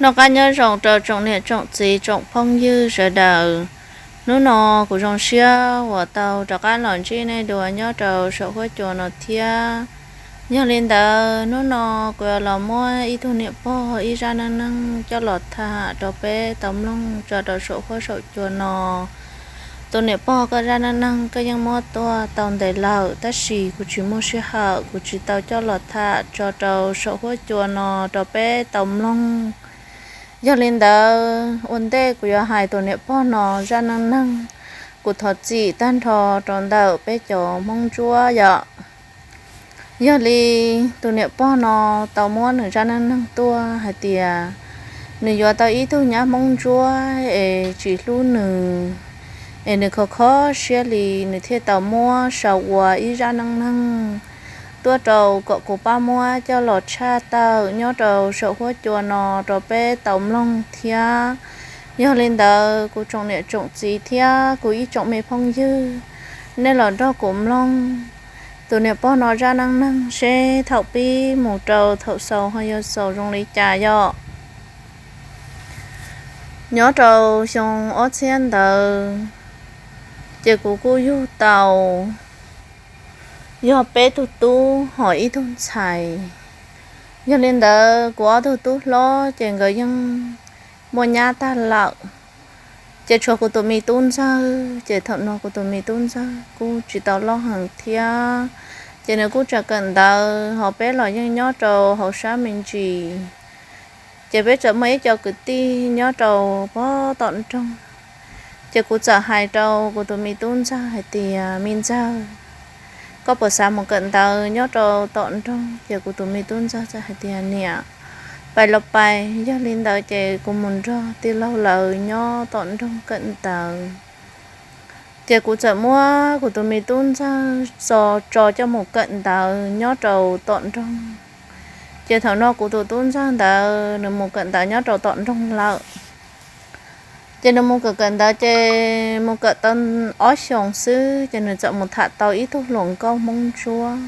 Noj qab nyob zoo rau tsoom niam tsoom txiv tsoom phooj ywg sawv daws. Hnub no kuv zoo siab uas tau rov qab los ntsib nej dua nyob rau saum huab cua no thiab. Yog li ntawd hnub no kuv yuav los muab ib tug niam pog ib zaj neej neeg coj los tham rau peb tau mloog tso rau saum huab saum cua no. Tus niam pog koj zaj neej neeg koj yeej muab tuaj tau ntev lawm tab sis kuv tsis muaj sij hawm kuv tsis tau coj los tham tso rau saum huab cua no rau peb tau mloog. Yog li ntawd ua ntej kuv yuav hais tus niam pog no zaj neej neeg, kuv thov txim tag nrho rau ntawm peb cov Hmoob Ntsuab yom. Yog li tus niam pog no tau muab nws zaj neej neeg tuaj hais tias nws yuav tau ib tug nyab Hmoob Ntsuab es tsis hlub nws, es nws khov kho siab li nws thiaj tau muab sau ua ib zaj neej neeg tuaj rau kom kuv pab muab coj los tshaj tawm nyob rau saum huab cua no rau peb tau mloog thiab. Yog li ntawd kuv tsoom niam tsoom txiv thiab kuv ib tsoom me phooj ywg, nej los nrog kuv mloog tus niam pog no zaj neej neeg seb thaum pib mus rau thaum xaus ho yuav xaus zoo li cas yom. Nyob rau xyoo ob txhiab ntawd ces kuv kuj yug tau yog peb tug tub ho ib tug ntxhais. Yog li ntawd kuv ob tug tub hlob ces nkawd yeej muaj nyab tag lawm. Ces tshuav kuv tus me tub ntxawg, ces thaum no kuv tus me tub ntxawg kuj tsis tau loj heev thiab, ces nws kuj tseem kawm ntawv ho peb los yeej nyob rau hauv sab me ntsis. Ces peb txawm muaj ib co kwv tij nyob rau pog tom nroog. Ces kuv txawm hais rau kuv tus me tub ntxawg hais tias, me ntxawg, koj puas xav mus kawm ntawv nyob rau tom nroog? Ces kuv tus me tub ntxawg txawm hais tias, niam, pais los pais, yog li ntawd ces kuv mus nrog tij laug lawv nyob tom nroog kawm ntawv. Ces kuv txawm muab kuv tus me tub ntxawg tso coj mus kawm ntawv nyob rau tom nroog. Ces thaum no kuv tus tub ntxawg ntawd nws mus kawm ntawv nyob rau tom nroog lawm. Ces nws mus kawm kawm ntawv ces mus kawm tau ob xyoos xwb ces nws txawm mus tham tau ib tug hluas nkauj Hmoob Ntsuab.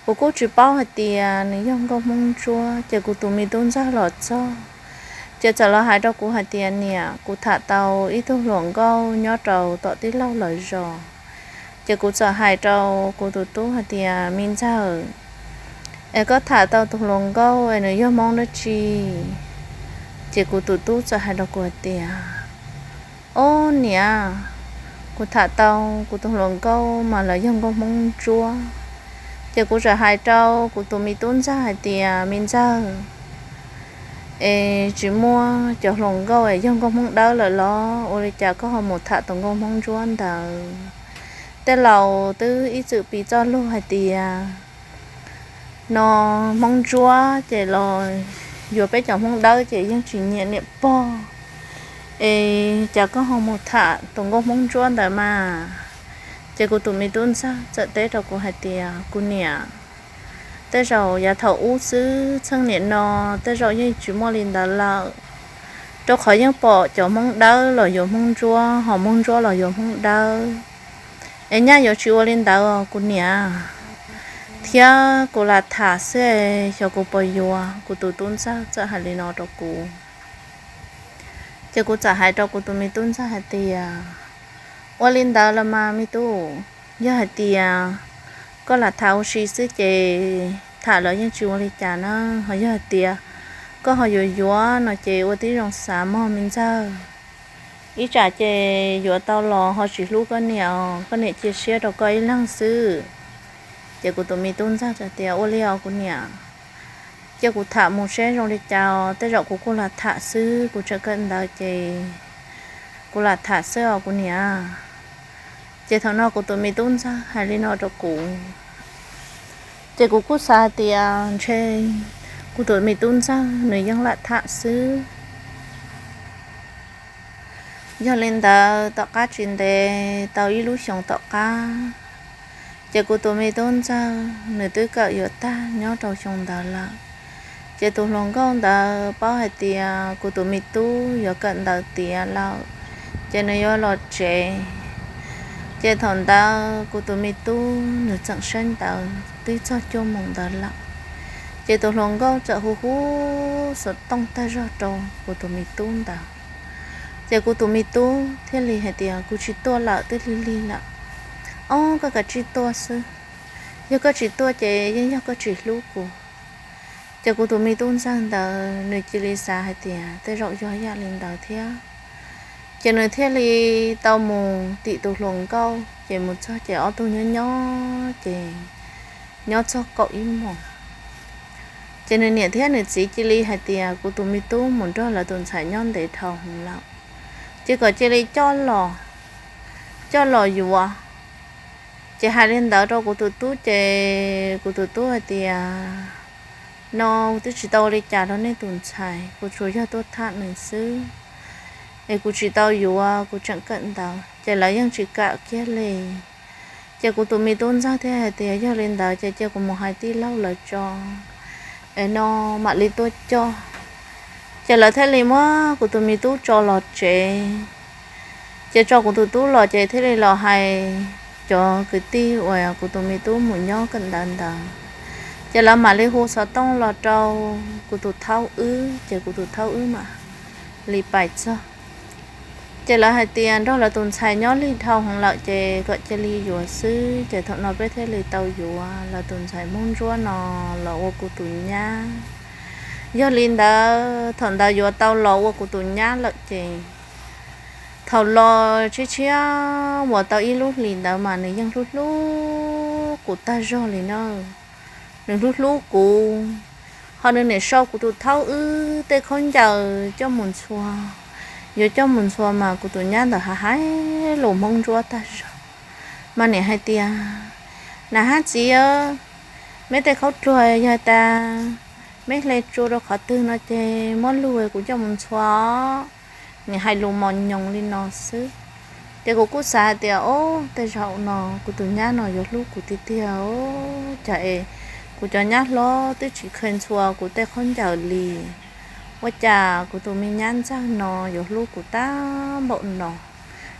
Kuv kuj tsis paub hais tias nws yog nkauj Hmoob Ntsuab, ces kuv tus me tub ntxawg los txog, ces txawm los hais rau kuv hais tias, niam, kuv tham tau ib tug hluas nkauj nyob rau tom tij laug lawv zos. Ces kuv txawm hais rau kuv tus tub hais tias, me ntxawg, es koj tham tau tus hluas nkauj es nws yog Hmoob dab tsi? Ces kuv tus tub txawm hais rau kuv hais tias, ob niam, kuv tham tau kuv tus hluas nkauj mas lawv yog nkauj Hmoob Ntsuab. Ces kuv txawm hais rau kuv tus me tub ntxawg hais tias, me ntxawg, es tsis muaj cov hluas nkauj es yog nkauj Hmoob Dawb lawm los? Ua li cas koj ho mus tham tus nkauj Hmoob Ntsuab ntawd? Tej laus twb ib txwm piv txoj lus hais tias no Hmoob Ntsuab ces los yuav peb cov Hmoob Dawb ces yeej tsis nyiam niam pog. Es cas koj ho mus tham tus nkauj Hmoob Ntsuab ntawd mas? Ces kuv tus me tub ntxawg txawm teb rau kuv hais tias, kuv niam, tej zaum yav thaum ub xwb, txheej niam no tej zaum yeej tsis muaj li ntawd lawm, rau qhov yeej pom cov Hmoob Dawb los yuav Hmoob Ntsuab, ho Hmoob Ntsuab los yuav Hmoob Dawb. Es nyaj yuav tsis ua li ntawd os kuv niam, thiab kuv lam tham xwb, xyov kuv puas yuav. Kuv tus tub ntxawg txawm hais li no rau kuv. Ces kuv txawm hais rau kuv tus me tub ntxawg hais tias, ua li ntawd los mas me tub, yog hais tias koj lam tham ua si xwb ces tham los yeej tsis ua li cas na, ho yog hais tias koj ho yuav yuav no ces ua tib zoo xav mog me ntxawg. Ib tsam ces yuav tau los ho tsis hlub koj niam, koj niam cia siab rau koj ib leeg xwb. Ces kuv tus me tub ntxawg txawm tias, ua li os kuv niam, cia kuv tham mus seb zoo li cas os, tej zaum kuv kuj lam tham xwb, kuv tseem kawm ntawv ces kuv lam tham xwb os kuv niam. Ces thaum no kuv tus me tub ntxawg hais li no rau kuv, ces kuv kuj xav hais tias ntshe kuv tus me tub ntxawg nws yeej lam tham xwb. Yog li ntawd tom qab tsis ntev tau ib lub xyoos tom qab, ces kuv tus me tub ntxawg nws twb kawm yuav tag nyob rau xyoo ntawd lawm. Ces tus hluas nkauj ntawd paub hais tias kuv tus me tub yuav kawm ntawv tiav lawm, ces nws yuav los tsev. Ces thaum ntawd kuv tus me tub nws tseem saib ntawv twb txog cuaj moos ntawd lawm. Ces tus hluas nkauj txawm hu hu xov tooj tag zog rau kuv tus me tub ntawd. Ces kuv tus me tub thiaj li hais tias, Kuv tsis tuaj lawm, twb lig lig lawm. Ob, koj kav tsij tuaj xwb, yog koj tsis tuaj ces yeej yog koj tsis hlub kuv. Ces kuv tus me tub ntxawg ntawd nws cia li xav hais tias tej zaum yog yam li ntawd thiab. Ces nws thiaj li tau mus tim tus hluas nkauj, ces mus txog ces ob tug nyob nyob ces nyob txog kaum ib moos. Ces nws niam thiab nws txiv cia li hais tias, Kuv tus me tub mus nrog lawv tus ntxhais nyob ntev dhau heev lawm, ces kom cia li coj los, coj los yuav. Ces hais li ntawd rau kuv tus tub ces kuv tus tub hais tias, No, twb tsis tau ua li cas rau nej tus ntxhais, kuv tsuas yog tuaj tham nws xwb, es kuv tsis tau yuav, kuv tseem kawm ntawv. Ces lawv yeej tsis kam kiag li. Ces kuv tus me tub ntxawg thiaj hais tias, Yog li ntawd ces cia kuv mus hais tij laug lawv tso, es no mam li tuaj coj. Ces lawv thiaj li muab kuv tus me tub tso los tsev. Ces tso kuv tus tub los ces thiaj li los hais cov kwv tij uas kuv tus me tub mus nyob kawm ntawv ntawd. Ces lawv mam li hu xov tooj los rau kuv tus thaub wb, ces kuv tus thaub wb mam li pais txog. Ces lawv hais tias nrog lawv tus ntxhais nyob lig dhau heev lawm ces kom cia li yuav xwb, ces thaum no peb thiaj li tau yuav lawv tus ntxhais Hmoob Ntsuab no los ua kuv tus nyab. Yog li ntawd thaum ntawd yuav tau los ua kuv tus nyab lawm ces thaum los tshiab tshiab uas tau ib lub hlis ntawd mas nws yeej hlub hlub kuv tag zog li na. Nws hlub hlub kuv, ho nws niam sau kuv tus thaub wb tej khaub ncaws coj mus ntxhua, yuav coj mus ntxhua mas kuv tus nyab ntawd hais hais lus Hmoob Ntsuab tag zog, mas niam hais tias, Nam Hab txiv, meb tej khaub dluag yog tas meb hle tsua rau qhov twg no ces muab lug kuv coj mus ntxhua. Niam hais lus mos nyoos li no xwb. Ces kuv kuj xav hais tias, Ob, tej zaum no kuv tus nyab no yuav hlub kuv tiag tiag os, cas es kuv cov nyab hlob twb tsis kheev ntxhua kuv tej khaub ncaws li, ua cas kuv tus me nyab ntxawg no yuav hlub kuv tag npaum no?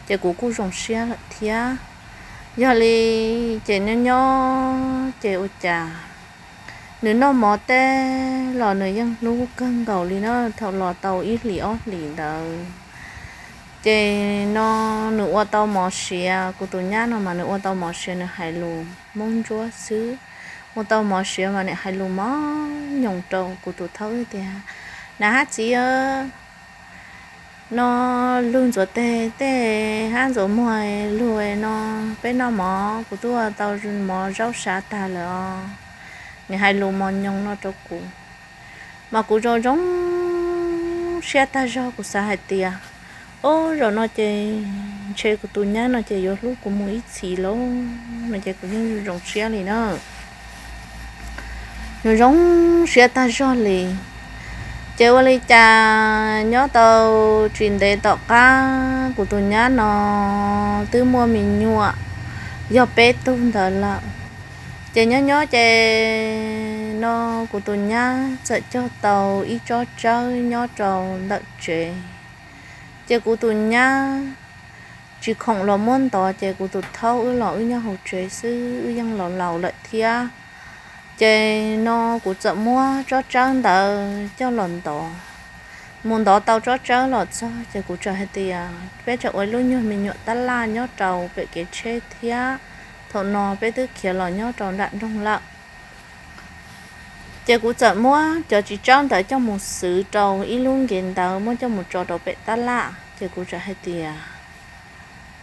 Ces kuv kuj zoo siab lawm thiab. Yog li ces nyob nyob ces ua cas nws noj mov teb los nws yeej hlub kawg nkaus li na. Thaum los tau ib hlis ob hlis ntawd ces no nws ua tau mov siav, kuv tus nyab no mas nws ua tau mov siav nws hais lus Hmoob Ntsuab xwb. Ua tau mov siav mas nws hais lus mos nyoos rau kuv tus thaub wb tias, Nam Hab txiv, no lug ntxuav teg tej hab ntxuav muag lug no, peb noj mov, kuv twb ua tau mov zaub sav tag lawm os. Nws hais lus mos nyoos no rau kuv, mas kuv zoo zoo siab tag zog, kuv xav hais tias, Ob, zaum no ces ntshe kuv tus nyab no ces yuav hlub kuv mus ib txhis lauj no ces kuv yeej zoo siab li na. Nws zoo siab tag zog li. Ces ua li cas nyob tau tsis ntev tom qab kuv tus nyab no twb muaj me nyuam yog peb tug ntawd lawm. Ces nyob nyob ces no kuv tus nyab txawm cog tau ib tsob tsawb nyob rau ntawm tsev. Ces kuv tus nyab tsis khoom los muab ntov, ces kuv tus thaub wb los wb nyob hauv tsev xwb, wb yeej los laus lawm thiab. Ces no kuv txawm muab tsob tsawb ntawd coj los ntov. Mus ntov tau tsob tsawb los txog ces kuv txawm hais tias, Peb tseem ua ib lub nyuag me nyuam tab laj nyob rau pem kev tsheb thiab, thaum no peb twb khiav los nyob rau nram nroog lawm. Ces kuv txawm muab cov txiv tsawb ntawd coj mus xwv rau ib lub nkev ntawd, muab coj mus tso rau pem tab laj. Ces kuv txawm hais tias,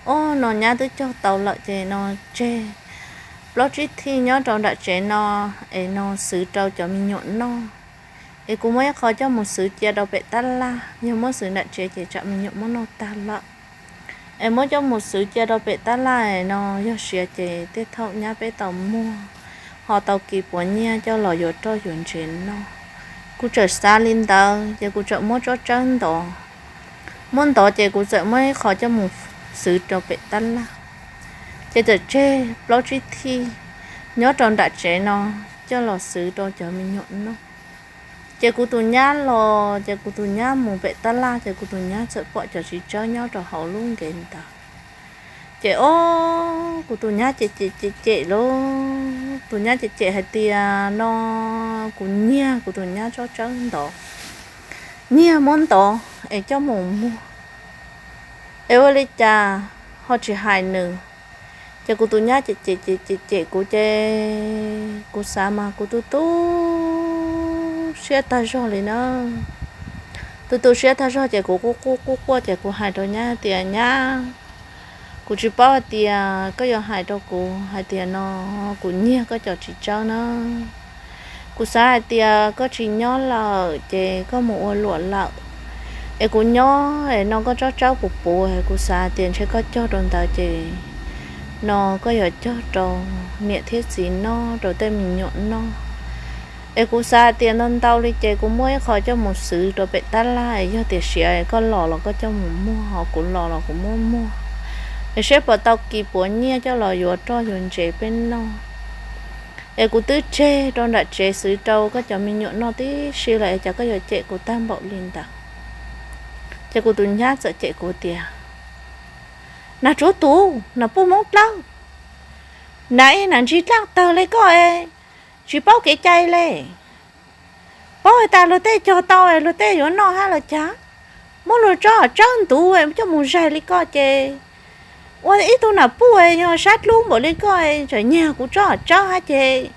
Ob, no nyab twb cog tau lawm ces no tseg plaub tsib thij nyob rau nram tsev no, es no xwv rau cov me nyuam noj. Es kuv muab ib qho coj mus xwv cia rau pem tab laj, yog muab xwv nram tsev ces tsam me nyuam muab noj tag lawm. Es muab coj mus xwv cia rau pem tab laj no, yog siav ces tej thaum nyab peb tau muag, ho tau kis puav nyiaj coj los yuav roj yuav ntsev noj. Kuv txawm xav li ntawd ces kuv txawm muab tsob tsawb ntov. Muab ntov ces kuv txawm muab ib qho coj mus xwv rau pem tab laj. Ces txawm tseg plaub tsib thij nyob rau nram tsev no coj los xwv rau cov me nyuam noj. Ces kuv tus nyab los, ces kuv tus nyab mus pem tab laj, ces kuv tus nyab txawm pom cov txiv tsawb nyob rau hauv lub nkev ntawd. Ces ob, kuv tus nyab cem cem cem cem lauj, tus nyab cem cem hais tias no kuv nyiag kuv tus nyab tsob tsawb ntov, nyiag muab ntov es coj mus muag, es ua li cas ho tsis hais nws. Ces kuv tus nyab cem cem cem cem kuv ces kuv xav mas kuv tu tu siab tag zog li na. Tu tu siab tag zog ces kuv quaj quaj quaj quaj ces kuv hais rau nyab tias, Nyab, kuv tsis paub hais tias koj yuav hais rau kuv hais tias no kuv nyiag koj cov txiv tsawb na. Kuv xav hais tias koj tsis nyob lawm ces koj mus ua luam lawm, es kuv nyob es no koj tsob tsawb puv puv, kuv xav tias ntshe koj cog rau ntawd ces no koj yuav cog rau niam thiab txiv noj, rau tej me nyuam noj. Es kuv xav hais tias ntau ntau li ces kuv muab ib qho coj mus xwv rau pem tab laj, yog tias siav koj los los koj coj mus muag, ho kuv los los kuv muab muag, es seb puas tau kis puas nyiaj coj los yuav roj yuav ntsev peb noj. Es kuv twb tseg rau nram tsev xwv rau koj cov me nyuam noj tib si lawm es cas koj yuav cem kuv tag npaum li ntawd? Ces kuv tus nyab txawm cem kuv tias, Nas tsuv tus, nas puj hmoob dlawb, nas ib nas ntsig dlaaj tawg li koj es tsis paub kev cai li. Paub hais tas luag tej cog tau es luag tej yuav noj hab los cas, muab luag tsob tsawb ntuv coj mus zais li koj ces ua ib tug nas puj yog sab dlub npaum li koj tseem nyiag kuv tsob tsawb hab ces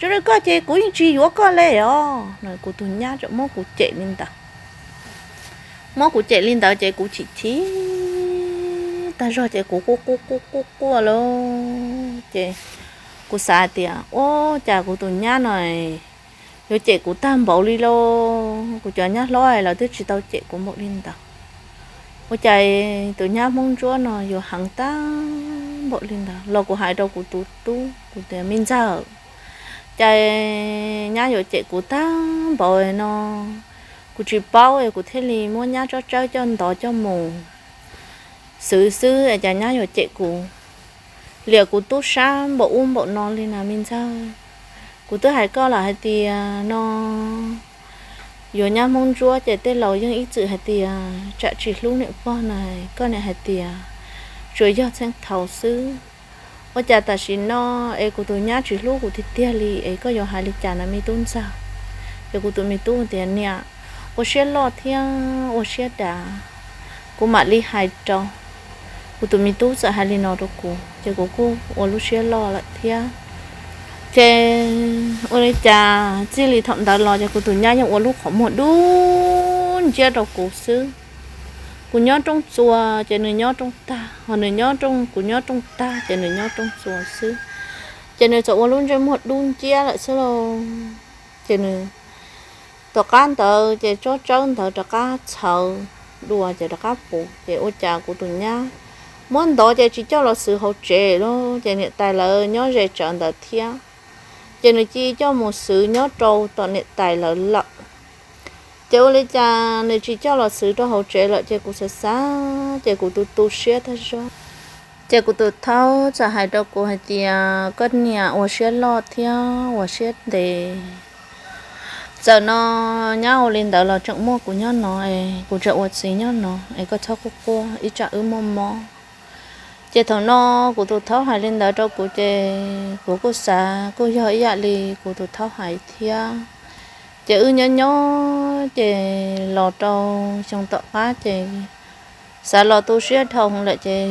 zoo li koj ces kuv yeej tsis yuav koj li os. Kuv tus nyab txawm muab kuv cem li ntawd. Muab kuv cem li ntawd ces kuv chim chim tag zog ces kuv quaj quaj quaj quaj quaj lauj. Ces kuv xav tias ua cas kuv tus nyab no yuav cem kuv tag npaum li lauj, kuv cov nyab hlob lawv twb tsis tau cem kuv npaum li ntawd. Ua cas tus nyab hmoob ntsuab no yuav heev tag npaum li ntawd los kuv hais rau kuv tus tub kuv tias, Me ntxawg, cas nyab yuav cem kuv tag npaum no, kuv tsis paub es kuv thiaj li muab nyab tsob tsawb coj ntov coj mus xwv xwb es cas nyab yuav cem kuv liam kuv tub sab npaum ub npaum no li na me ntxawg. Kuv twb hais koj lawm hais tias no yuav nyab hmoob ntsuab ces tej laus yeej ib txwm hais tias tsam tsis hlub niam pog na, koj niam hais tias tsuas yog txheej thaum xwb. Ua cas tam sim no es kuv tus nyab tsis hlub kuv tiag tiag li es koj yuav hais li cas na me tub ntxawg? Ces kuv tus me tub tias, Niam, ua siab loj thiab ua siab dav, kuv mam li hais rau. Kuv tus me tub txawm hais li no rau kuv ces kuv kuj ua lub siab loj lawm thiab. Ces ua li cas txij li thaum ntawd los ces kuv tus nyab yeej ua lub qhov muag dub nciab rau kuv xwb. Kuv nyob rooj txuas ces nws nyob rooj tag, ho nws nyob rooj, kuv nyob rooj tag ces nws nyob rooj txuas xwb. Ces nws txawm ua lub ntsej muag dub nciab lawm xwb lauj. Ces nws tom qab ntawd ces tsob tsawb ntawd rov qab txhawv dua ces rov qab puv ces ua cas kuv tus nyab muab ntov ces tsis coj los xwv hauv tsev lauj, ces niam tais lawv nyob ze tsawv ntawd thiab. Ces nws cia coj mus xwv nyob rau tom niam tais lawv lawm. Ces ua li cas nws tsis coj los xwv rau hauv tsev lawm ces kuv xav xav ces kuv tu tu siab tag zog. Ces kuv tus thaub txawm hais rau kuv hais tias, Koj niam, ua siab loj thiab ua siab ntev. Txawm no nyab ua li ntawd los tseem muaj kuv nyob no es kuv tseem ua txiv nyob no es koj txhob quaj quaj, ib tsam wb muaj mob. Ces thaum no kuv tus thaub hais li ntawd rau kuv ces kuv kuj xav kuj yog ib yam li kuv tus thaub hais thiab. Ces wb nyob nyob ces los rau xyoo tom qab ces xav los tu siab dhau lawm ces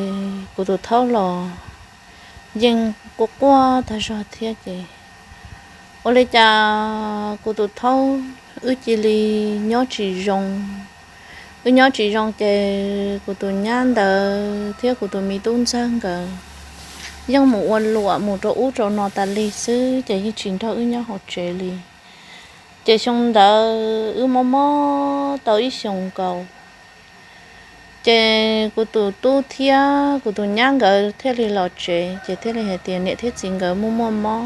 kuv tus thaub los yeej quaj quaj tag zog thiab ces ua li cas kuv tus thaub wb cia li nyob tsis zoo. Wb nyob tsis zoo ces kuv tus nyab ntawd thiab kuv tus me tub ntxawg nkawd yeej mus ua luam mus rau ub rau no tas li xwb ces yeej tsis nrog wb nyob hauv tsev li. Ces xyoo ntawd wb mob mob tau ib xyoos nkaus. Ces kuv tus tub thiab kuv tus nyab nkawd thiaj li los tsev ces thiaj li hais tias niam thiab txiv nkawd muaj muaj mob,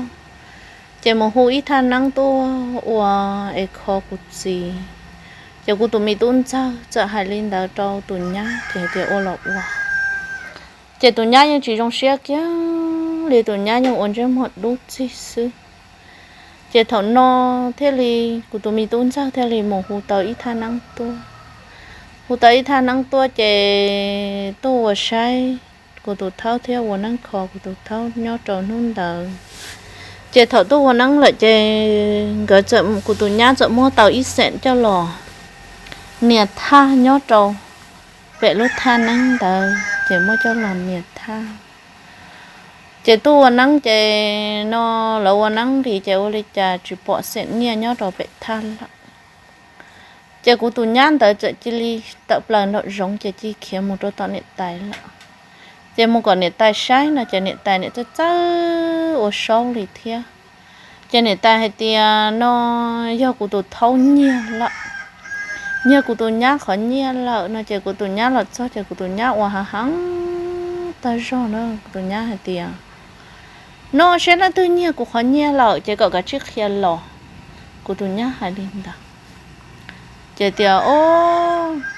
ces mus hu ib thaj neeb tuaj ua es kho kuv txiv. Ces kuv tus me tub ntxawg txawm hais li ntawd rau tus nyab ces hais tias ua los ua. Ces tus nyab yeej tsis zoo siab kiag li, tus nyab yeej ua ntsej muag dub txig xwb. Ces thaum no thiaj li kuv tus me tub ntxawg thiaj li mus hu tau ib thaj neeb tuaj. Hu tau ib thaj neeb tuaj ces tuaj ua saib kuv tus thaub thiab ua neeb kho kuv tus thaub nyob rau hnub ntawd. Ces thaum tuaj ua neeb lawm ces nkawd txawm, kuv tus nyab txawm muab tau ib xeem coj los nias thaj nyob rau pem lub thaj neeb ntawd, ces muab coj los nias thaj. Ces tuaj ua neeb ces no, lawv ua neeb nqis ces ua li cas tsis pom xeem nyiaj nyob rau pem thaj lawm. Ces kuv tus nyab ntawd txawm cia li tawm plaws nraum zoov ces cia li khiav mus rau tom niam tais lawm. Ces mus kom niam tais saib no ces niam tais niam txawj txawj ua saub li thiab. Ces niam tais hais tias no yog kuv tus thaub nyiag lawm, nyiag kuv tus nyab qhov nyiaj lawm no. Ces kuv tus nyab los txog ces kuv tus nyab ua heev heev tag zog na. Kuv tus nyab hais tias no saib leej twg nyiag kuv qhov nyiaj lawm ces kom kav tsij qhia los. Kuv tus nyab hais li ntawd. Ces tias o,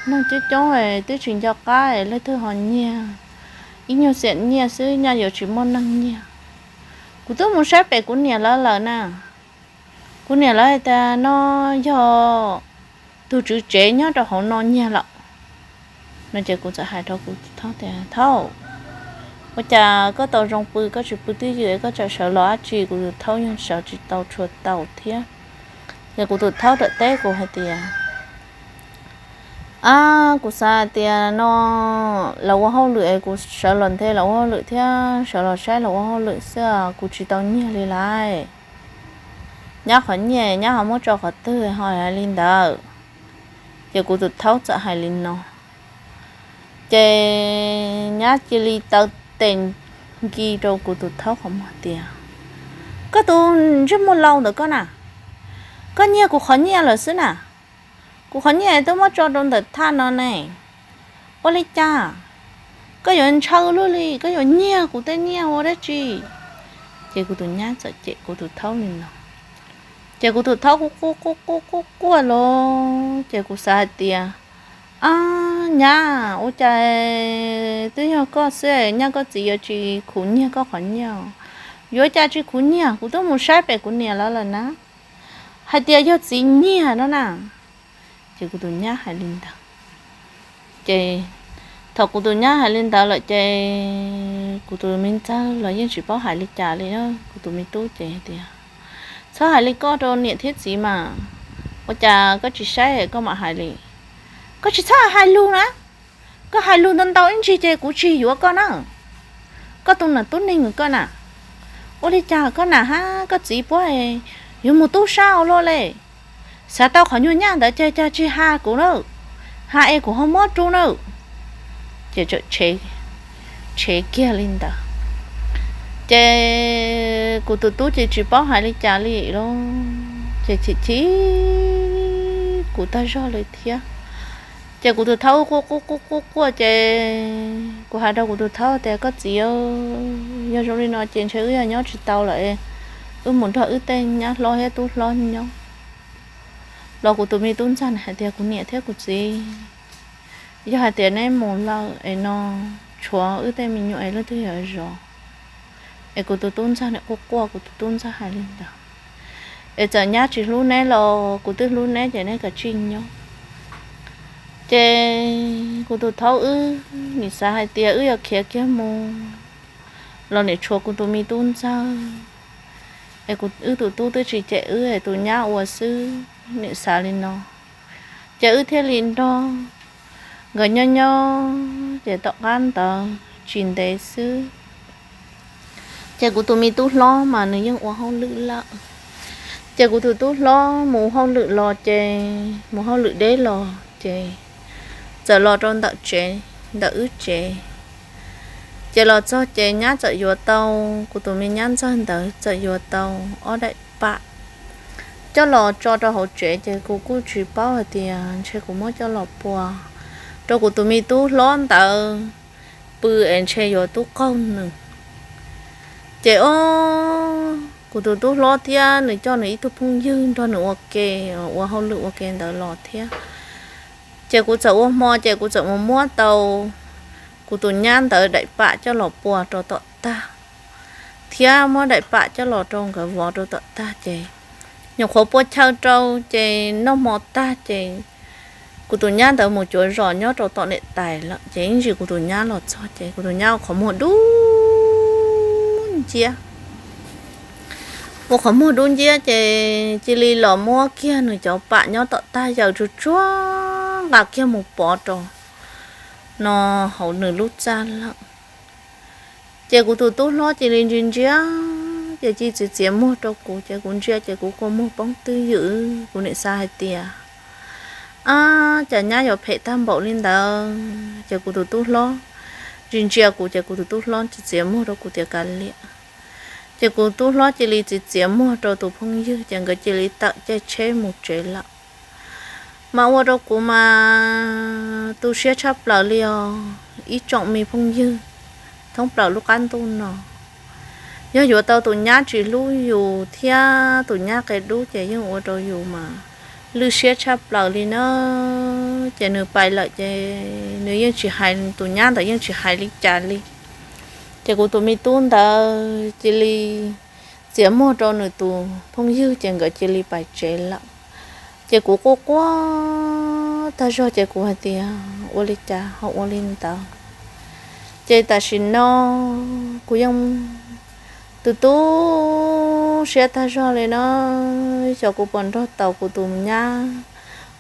neeg coob coob twb tsis nco qab leej twg ho nyiag, ib nyuag xeem nyiaj xwb nyaj yuav tsis muaj neeg nyiag. Kuv twb mus saib pem kuv niam lawv lawm na. Kuv niam lawv hais tias no yog tus tswv tsev nyob rau hauv no nyiag lawm no. Ces kuv txawm hais rau kuv tus thaub tias thaub, ua cas koj tau zoo pw koj tsis pw twj ywm koj tseem sawv los dab tsi? Kuv tus thaub yeej sawv tsis tau tshua tau thiab. Ces kuv tus thaub txawm teb kuv hais tias a, kuv xav hais tias no lawv ua hauj lwm es kuv sawv los nthe lawv ua hauj lwm thiab sawv los saib lawv ua hauj lwm xwb, kuv tsis tau nyiag li lawm. Nyab qhov nyiaj nyab ho muab tso qhov twg ho hais li ntawd? Ces kuv tus thaub txawm hais li no. Ces nyab cia li taw tes nki rau kuv tus thaub qhov muag tias koj tus ntsej muag laus ntawm koj na, koj nyiag kuv qhov nyiaj lawm xwb na. Kuv qhov nyiaj twb muab tso rau ntawm thaj no ne. Ua li cas koj yuav ntshaw luaj li, koj yuav nyiag kuv tej nyiaj ua dab tsi? Ces kuv tus nyab txawm cem kuv tus thaub li no. Ces kuv tus thaub quaj quaj quaj quaj los ces kuv xav hais tias a, nyab, ua cas twb yog koj xwb, nyab koj txiv yuav tsis khuv nyiag koj qhov nyiaj? Yuav cas tsis khuv nyiag, kuv twb mus saib pem kuv niam lawv lawm na, hais tias yog txiv nyiag no na. Ces kuv tus nyab hais li ntawd. Ces thaum kuv tus nyab hais li ntawd lawm ces kuv tus me ntxawg los yeej tsis paub hais li cas li. Kuv tus me tub ces tias txhob hais li koj rau niam thiab txiv mas, ua cas koj tsis saib koj mam hais li? Koj tsis txhob hais lus na, koj hais lus ntau ntau ib ntsis ces kuv tsis yuav koj na. Koj tus nam tub neeg koj na, ua li cas koj nam hab koj txiv puab yuav mus tub sab ua luaj li? Xav tau qhov nyuag nyaj ntawd ces cas tsis has kuv na, has es kuv ho muab rub na. Ces txawm tshev kiag li ntawd. Ces kuv tus tub ces tsis paub hais li cas li lawm, ces chim chim kuv tag zog li thiab. Ces kuv tus thaub quaj quaj quaj quaj quaj ces kuv hais rau kuv tus thaub tias koj txiv, yog zoo li no ces ntshe wb yog nyob tsis tau lawm, wb mus nrog wb tej nyab hlob thiab tub hlob nyob. Los kuv tus me tub ntxawg hais tias kuv niam thiab kuv txiv, yog hais tias neb mus lawm es no tshuav wb tej me nyuam es leej twg yuav zov? Es kuv tus tub ntxawg nim quaj quaj, kuv tus tub ntxawg hais li ntawd. Es txawm nyab tsis hlub neb los kuv twb hlub neb ces neb kav tsij nyob. Ces kuv tus thaub wb nim xav hais tias wb yuav khiav kiag mus los nim tshuav kuv tus me tub ntxawg, es wb tus tub twb tsis cem wb es tus nyab ua xwb, nim xav li no. Ces wb thiaj li nrog nkawd nyob nyob ces tom qab ntawd tsis ntev xwb ces kuv tus me tub hlob mas nws yeej ua hauj lwm lawm. Ces kuv tus tub hlob mus hauj lwm los ces, mus hauj lwm deb los ces txawm los rau ntawm tsev, ntawm wb tsev. Ces los txog ces nyab txawm yuav tau, kuv tus me nyab ntxawg ntawd txawm yuav tau ob daim pam coj los tso rau hauv tsev ces kuv kuj tsis paub hais tias ntshe kuv muab coj los pua rau kuv tus me tub hlob ntawd pw es ntshe yuav tub qaug nws. Ces o, kuv tus tub hlob thiab nws coj nws ib tug phooj ywg nrog nws ua ke, ua hauj lwm ua ke ntawd los thiab. Ces kuv txawm ua hmo ces kuv txawm mus muab tau kuv tus nyab ntawd daim pam coj los pua rau tom tag, thiab muab daim pam coj los rau nkawd vov rau tom tag ces nyuam qhuav pua chaw rau ces noj hmo tag ces kuv tus nyab ntawd mus cuav zos nyob rau tom niam tais lawm ces ib ntsis kuv tus nyab los txog ces kuv tus nyab ua qhov muag dub nciab. ua qhov muag dub nciab ces cia li los muab kiag nws cov pam nyob tom tag yaws tsuag tsuag nqa kiag mus pov rau no hauv nws lub txaj lawm. Ces kuv tus tub hlob cia li ntsia ntsia, ces cia li txiav txiav muag rau kuv, ces kuv ntsia ces kuv kua muag poob twj ywm. Kuv niam xav hais tias, ab, cas nyab yuav phem tag npaum li ntawd. Ces kuv tus tub hlob ntsia ntsia kuv, ces kuv tus tub hlob txiav txiav muag rau kuv tias kav liam. Ces kuv tub hlob cia li txiav txiav muag rau tus phooj ywg, ces nkawd cia li tawm caij tsheb mus tsev lawm. Mas ua rau kuv mas tu siab tshaj plaws li os ib tsoom me phooj ywg thoob plaws lub qab ntuj no. Yog yuav tau tus nyab tsis hlub yus thiab tus nyab qia dub ces yeej ua rau yus mas lwj siab tshaj plaws li na. Ces nws pais lawm ces nws yeej tsis hais, tus nyab ntawd yeej tsis hais li cas li. Ces kuv tus me tub ntawd cia li txiav muag rau nws tus phooj ywg ces nkawd cia li pais tsev lawm. Ces kuv quaj quaj tag zog ces kuv hais tias ua li cas ho ua li ntawd. Ces tam sim no kuv yeej tu tu siab tag zog li na. Xyov kuv puas nrog tau kuv tus nyab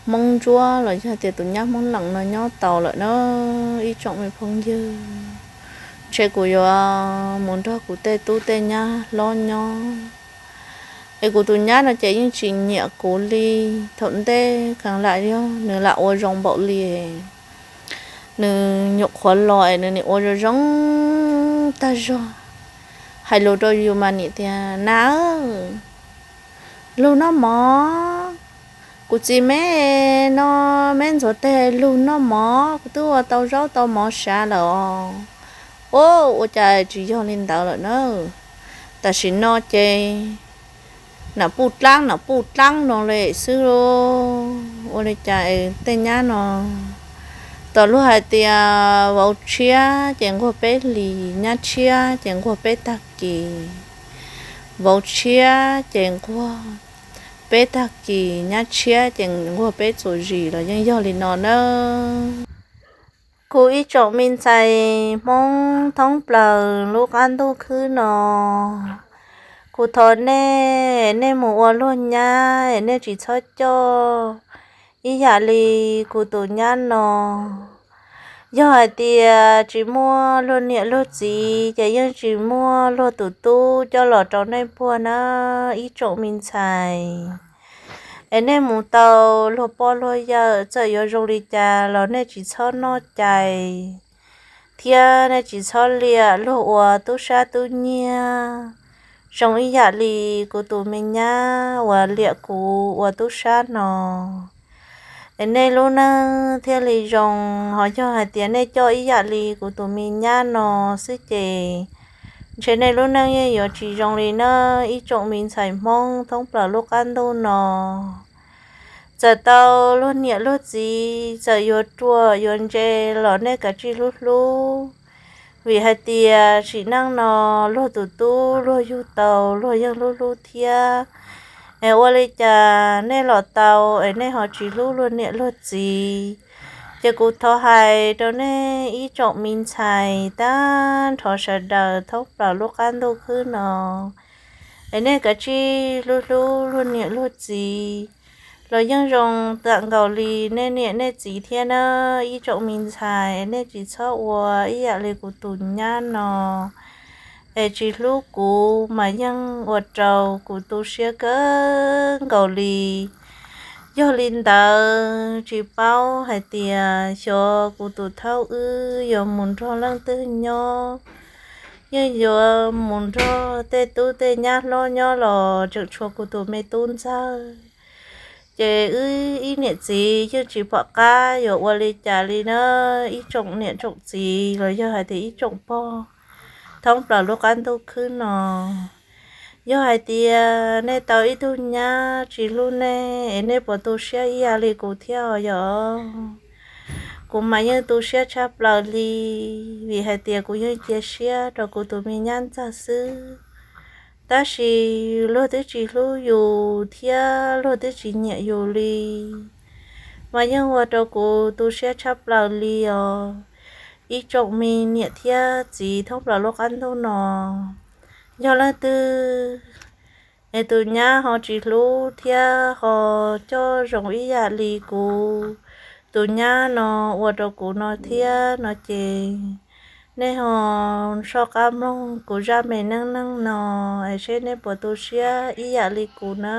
Hmoob Ntsuab los yog tias tus nyab Hmoob Lees no nyob tau lawm na ib tsoom me phooj ywg. Ntshe kuv yuav mus nrog kuv tej tub tej nyab hlob nyob es kuv tus nyab no ces yeej tsis nyiam kuv li. Thaum ntej kheev lam yog nws lam ua zoo npaum li, nws nyuam qhuav los es nws nim ua zoo zoo tag zog. Hais lus rau yus mas nim tias, na, lug noj mov, kuv txiv me no, me ntxuav teg lug noj mov, kuv twb ua tau zaub tau mov sav lawm os. Ua cas tsis yog li ntawd lawm na. Tam sim no ces nam puj dlaab nam puj dlaab no li xwb. Ua li cas tej nyab no, tos luag hais tias vauv tshiab ces nquag peb hlis, nyab tshiab ces nquag peb tag kis. Vauv tshiab ces nquag peb tag kis, nyab tshiab ces nquag peb txuas zis los yeej yog li no na. Kuv ib tsoom me ntxhais Hmoob thoob plaws lub qab ntuj khwb no, kuv thov nej, nej mus ua luag nyab es nej tsis txhob coj ib yam li kuv tus nyab no. Yog hais tias tsis muaj luag niam luag txiv ces yeej tsis muaj luag tus tub coj los rau nej puag na ib tsoom me ntxhais. Es nej mus tau luag poj luag yawm txawm yuav zoo li cas los nej tsis txhob noj cai thiab nej tsis txhob liam luag ua tub sab tub nyiag zoo ib yam li kuv tus me nyab uas liam kuv ua tub sab no. Es nej lub neej thiaj li zoo, ho yog hais tias nej coj ib yam li kuv tus me nyab no xwb ces ntshe nej lub neej yeej yuav tsis zoo li na ib tsoom me ntxhais Hmoob thoob plaws lub qab ntuj no. Txawm tau luag niam luag txiv txawm yuav ruam yuav ntse los nej kav tsij hlub hlub, vim hais tias sim neej no luag tus tub luag yug tau luag yeej hlub hlub thiab. Es ua li cas nej los tau es nej ho tsis hlub luag niam luag txiv? Ces kuv thov hais rau nej ib tsoom me ntxhais tag nrho sawv daws thoob plaws lub qab ntuj khwb no, es nej kav tsij hlub hlub luag niam luag txiv los yeej zoo tam nkaus li nej niam nej txiv thiab na ib tsoom me ntxhais. Es nej tsis txhob ua ib yam li kuv tus nyab no, es tsis hlub kuv mas yeej ua rau kuv tu siab kawg nkaus li. Yog li ntawd tsis paub hais tias xyov kuv tus thaub wb yuav mus nrog leej twg nyob, yeej yuav mus nrog tej tub tej nyab hlob nyob los tseem tshuav kuv tus me tub ntxawg. Ces wb ib niam txiv yeej tsis pom qab yuav ua li cas li na ib tsoom niam tsoom txiv los yog hais tias ib tsoom pog thoob plaws lub qab ntuj khwb no. Yog hais tias nej tau ib tug nyab tsis hlub nej es nej puas tu siab ib yam li kuv thiab os yom? Kuv mas yeej tu siab tshaj plaws li, vim hais tias kuv yeej cia siab rau kuv tus me nyab ntxawg xwb. Tab sis luag twb tsis hlub yus thiab luag twb tsis nyiam yus li, mas yeej ua rau kuv tu siab tshaj plaws li os. Ib tsoom me niam thiab txiv thoob plaws lub qab ntuj no, yog leej twg es tus nyab ho tsis hlub thiab ho coj zoo ib yam li kuv tus nyab no ua rau kuv no thiab no ces nej ho soj qab mloog kuv zaj me neej neeg no es seb nej puas tu siab ib yam li kuv na.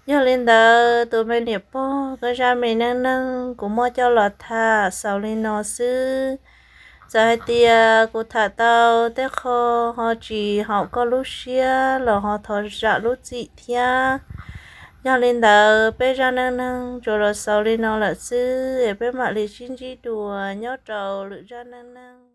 Yog li ntawd tus me niam pog, koj zaj me neej neeg kuv muab coj los tham xaus li no xwb. Txawm hais tias kuv tham tau tej qho ho tsis haum koj lub siab los ho thov zam lub txim thiab. Yog li ntawd peb zaj neej neeg tsuas los xaus li no lawm xwb es peb mam li sib ntsib dua nyob rau lwm zaj neej neeg.